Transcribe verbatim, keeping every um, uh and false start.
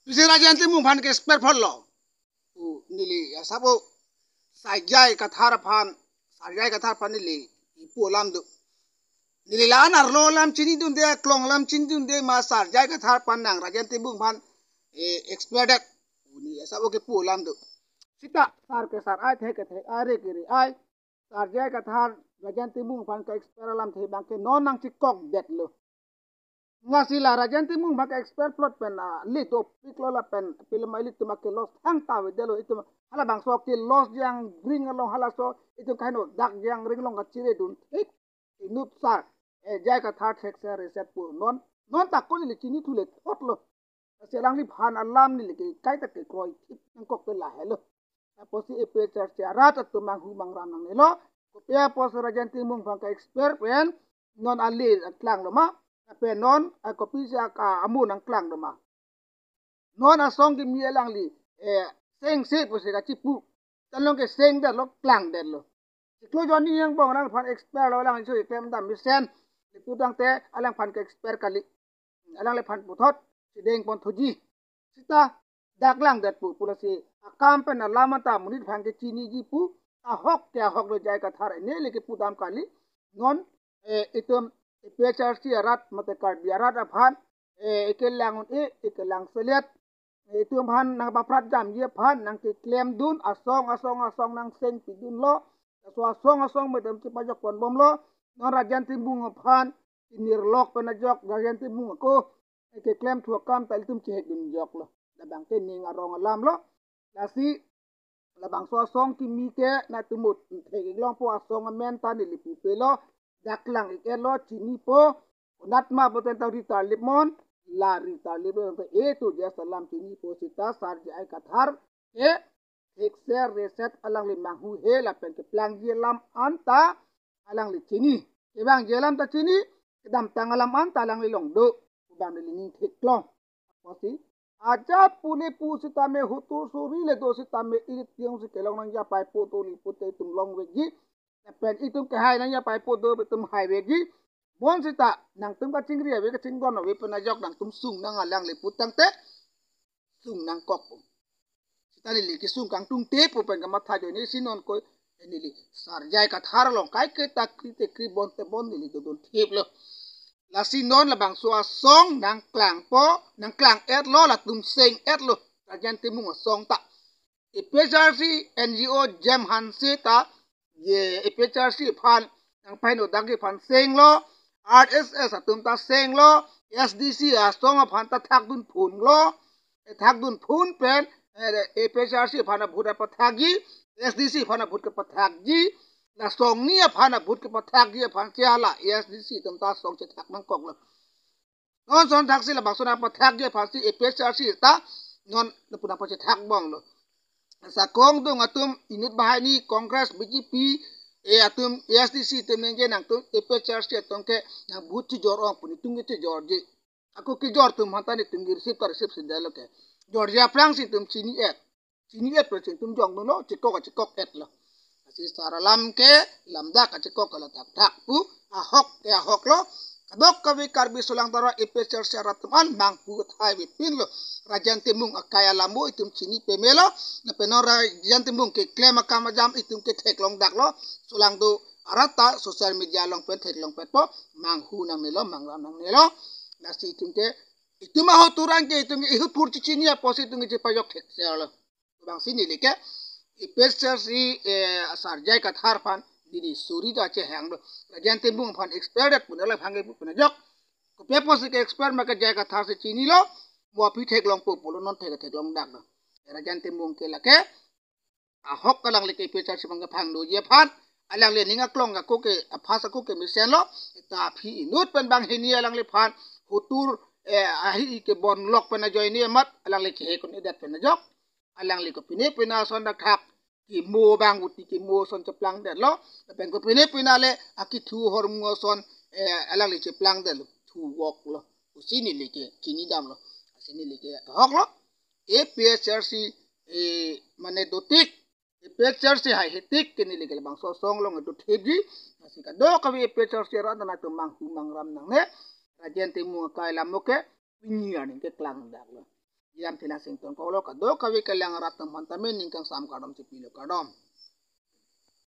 Pisi Rajen Timung aphan ke-expel phonlo. Pu neli asap o Sar J I Kathar aphan, Sar J I Kathar aphan neli ipu alam do. Neli la-an arlo alam chinidunde, klong alam chinidunde ma Sar J I Kathar aphan nang Rajen Timung aphan, eh, expel det. Pu neli asap o kipu alam do. Sita sar ke sar ai, thek ke thek ai, re ke re ai. Sar J I Kathar Rajen Timung aphan ke-expel alamthe abang ke non nangchekok detlo. Lasi la Rajen Timung aphan ke-expel plot pen, ah, le dopiklo lapen pilo ma ilitum ke-loss thangta avedetlo, itum halabangso ke-loss jangring along halaso itum kaheno dak jangring along kachiredun thik inut sar, eh, J I Kathar thekser reset pu non, non ta ko neli chinithu le thotlo. Lasi alangliphan alam neli ke kaita kekroi thip nangkok ke lahelo. Apotsi A P H L C arat atum manghu mangram nangnelo. Kopi apotsi Rajen Timung aphan ke-expel pen non ale klanglo ma, lapen non, ah, kopisi ak-, ah, amu nangklanglo ma. Non asong kimi alangli, eh, sengse pusi kachipu. Chenglong ke seng detlo, klang detlo. Chiklo Johnny Engbong alangphan expel lo, alang isu iklem dam mesen. Ipu tangte alangphan ke-expel kali. Alangliphan puthot chedeng ponthuji. Sita dak lang det pu, pu lasi akam pen alam anta monit aphan kechiniji pu, ahok ke ahok lo, J I Kathar neli kipu dam kali. Non, eh, itum A P H L C arat mate Karbi arat aphan, eh, ikelang un-e, ikelang selet, eh, itum aphan nangpaprat damji aphan nangkeklemdun, asong asong asong nangsengpidunlo. Laso asong asong mate chepajok ponbomlo. Non Rajen Timung aphan chinirlok pen ajok Rajen Timung ako keklem thu akam ta ilitum chehekdun joklo. Labang ke ning arong alamlo. Lasi labangso asong kimi ke nangtum thek-ik longpo, asong amen ta neli pupelo. Dak lang-iklo, chinipo. Konat ma poten ta Rita Lipmon, la Rita Lipmon ta A to Z alam chinipo, sita Sar J I Kathar ke thekser reset alangli manghuhe lapen keplangji alam anta alangli chini. Kevangji alam ta chini, kedamtang alam anta alangli along do. Pu abang neli ning theklong. Apotsi ajat pule pu sitame, hotur suri le do sitame, ili tiang si kelong nangji apaipo do, ili pute itum longvekji. Lapen itum kehai nangji apaipo do, itum haivekji. Bonsita nangtum kachingri ave, kachingdon ave pen ajok nangtum sung nang alangli pu tangte sung nangkok. Sita neli kesung kangtungte pu pen kamatha ajoine si non ko neli Sar J I Kathar along kaiketa kri te kri, bon te bon, neli dodon thiplo. Lasi non labangso asong nangklangpo, nangklang-etlo, latum seng-etlo. Rajen Timung asong ta. A P H L C N G O Jem Hanse ta, ye A P H L C aphan nangpaheno dakji aphan senglo, R S S atum ta senglo, S D C asong aphan ta thakdun phunlo, eh, thakdun phun pen, eh, A P H L C aphan abhut apathakji, S D C aphan abhut kepathakji, la songni aphan abhut kepathakji aphan si hala S D C atum ta asong chethak nangkoklo. Non ason thaksi labangso nangpathakji aphansi A P H L C ta non lapu nangpachethak bomlo. Sakong dung atum inut banghini Congress, B J P, eh, atum A S D C atum ningje nangtum A P H L C atum ke nang vote chijor ong pu netum ke chijorji. Ako kejor atum aphan ta netum ke receive ta receive si detlo ke. Jorji aphrangsi itum chini-et. Chini-et pensi itum jongdunlo, chekok chekok-etlo. Lasi sar alam ke lamdak kachekok ke la thakthak pu, ahok ke ahoklo. Kadokave Karbi solangdo ra A P H L C arat atum an manghu athai avepinlo. Rajen Timung akai alam o itum chini pamelo. Lapen non Rajen Timung keklem akam ajam itum ke theklong daklo. Solangdo arat ta social media along pen theklong petpo. Manghu nangnelo, mangram nangnelo. Lasi itum ke, itum ahotur an ke itum ke ihut pur chichini apotsi itum ke chepajok thekserlo. Labangsi neli ke A P H L C, eh, Sar J I Kathar aphan neli suri ta chehanglo. Rajen Timung aphan expel det pu neli aphan ke pu pen ajok. Kopi apotsi ke-expel ma ke J I Kathar si chinilo. Mo aphi theklongpo pulo, non thek theklong daklo. Rajen Timung ke lake ahok, alangli ke A P H L C aphan ke phangdoji aphan, alangli ning aklong ako ke, aphas ako ke mesenlo. Ta aphi inut pen banghini alangliphan hotur, eh, ahi kebonlok pen ajoine amat alangli kehek un-edet pen ajok. Alangli kopine pine ason dak thak kimo abang uti kimo ason cheplang detlo. Lapen kopine pine le akithu ahormu ason, eh, alangli cheplang detlo. Thu-oklo. Pusi neli ke chinidamlo. Pusi neli ke ahoklo. A P H L C, eh, mane dotik. A P H L C haihetik ke neli ke labangso asong along do thepji. Lasi kadokave A P H L C arat nangtum manghu mangram nangne. Rajen Timung akai alam o ke pini arni keklang daklo. Pi Ramthe Langsi ingtonkoklo, kadokave kelang arat atum aphan tame ning kangsam kardom chipilo, kardom.